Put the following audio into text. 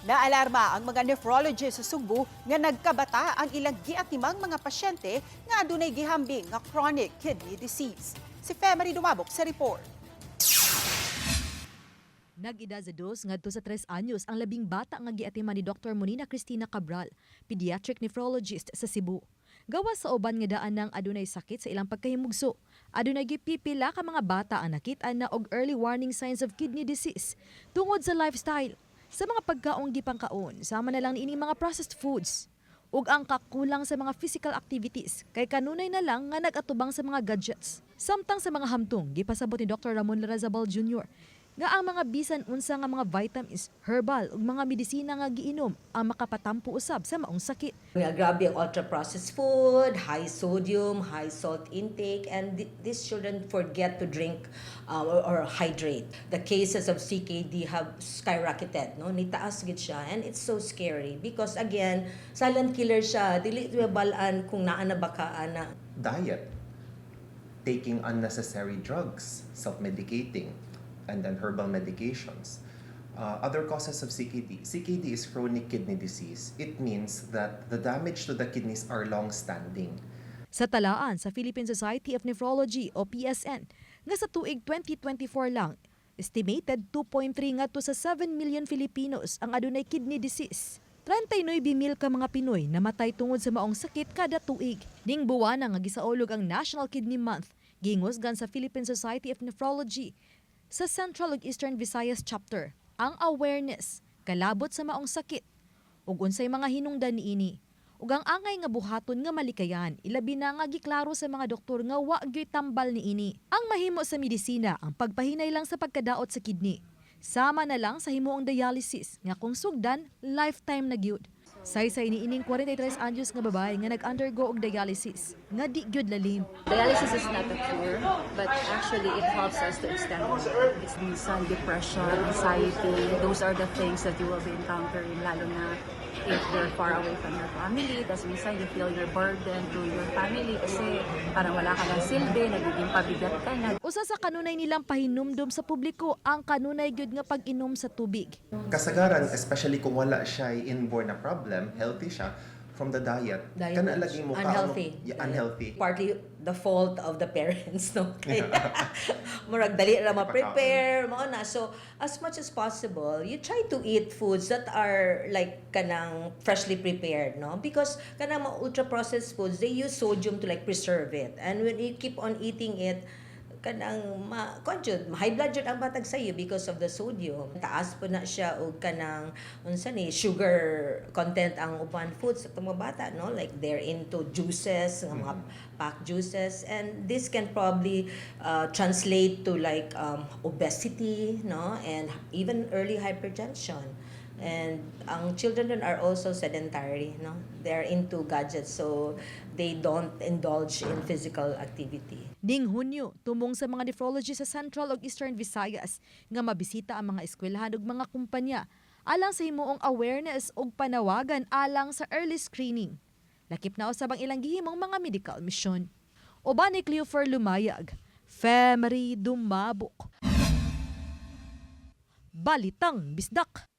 Naalarma ang mga nephrologist sa Sugbo nga nagkabata ang ilang giatimang mga pasyente nga adunay gihambing nga chronic kidney disease. Si Femery Dumabok sa report. Nag-edad sa 2 ngadto sa 3 anyos ang 10 bata nga giatiman ni Dr. Monina Cristina Cabral, pediatric nephrologist sa Cebu. Gawas sa uban nga daan ng adunay sakit sa ilang pagkahimugso, adunay gipipila ka mga bata ang nakit-an na og early warning signs of kidney disease tungod sa lifestyle, sa mga pagkaong gipangkaon, sama na lang niining mga processed foods ug ang kakulang sa mga physical activities kay kanunay na lang nga nag-atubang sa mga gadgets. Samtang sa mga hamtong, gipasabot ni Dr. Ramon Larazabal Jr. nga ang mga bisan unsa nga mga vitamins, herbal ug mga medisina nga giinom ang makapatampo usab sa maong sakit. Yeah, grabe ang ultra-processed food, high sodium, high salt intake, and these children forget to drink or hydrate. The cases of CKD have skyrocketed, no? Nitaas gid siya, and it's so scary because, again, silent killer siya. Dili balaan kung naa na ba ka ana. Diet, taking unnecessary drugs, self-medicating, and then herbal medications. Other causes of CKD. CKD is chronic kidney disease. It means that the damage to the kidneys are long-standing. Sa talaan sa Philippine Society of Nephrology o PSN, nga sa tuig 2024 lang, estimated 2.3 ngadto sa 7 million Filipinos ang adunay kidney disease. 39 mil ka mga Pinoy namatay tungod sa maong sakit kada tuig. Ning buwana nga gisaulog ang National Kidney Month, gingusgan sa Philippine Society of Nephrology sa Central ug Eastern Visayas Chapter ang awareness kalabot sa maong sakit ug unsay mga hinungdan niini ug ang angay nga buhaton nga malikayan, ilabi na nga giklaro sa mga doktor nga wa gyoy tambal niini. Ang mahimo sa medisina ang pagpahinay lang sa pagkadaot sa kidney. Sama na lang sa himuong dialysis nga kung sugdan, lifetime na gyud. Saysay niining 43 anyos nga babae nga nag-undergo og dialysis nga di gyud lalim. Dialysis is not a cure, but actually it helps us to extend life. It's minsan depression, anxiety, those are the things that you will be encountering, lalo na if you're far away from your family. Tapos minsan you feel your burden to your family kasi parang wala ka ng silbi, nagiging pabigat ka na. Usa sa kanunay nilang pahinumdom sa publiko ang kanunay gyud nga pag-inom sa tubig. Kasagaran, especially kung wala siya inborn na problem, healthy siya, from the diet. Diet. Kana lagi mo Unhealthy. Yeah, unhealthy. Partly the fault of the parents, no? Kaya, murag dali ra ma-prepare, mao na. So, as much as possible, you try to eat foods that are like kanang freshly prepared, no? Because kanang mga ultra-processed foods, they use sodium to like preserve it. And when you keep on eating it, kanang ma kuan jud, high blood jud ang batag sayo because of the sodium. Taas po na siya og kanang unsa ni, sugar content ang uban foods sa mga bata, no? Like they're into juices, nga mga packed juices, and this can probably translate to like obesity, no, and even early hypertension. And ang children dun are also sedentary, no? They're into gadgets, so they don't indulge in physical activity. Ning Hunyo, tumong sa mga nephrology sa Central ug Eastern Visayas nga mabisita ang mga eskwelahan ug mga kumpanya alang sa himuong awareness ug panawagan alang sa early screening. Lakip na usab ang ilang gihimong mga medical mission. Uban ni Cleofer Lumayag, Femery Dumabok. Balitang Bisdak.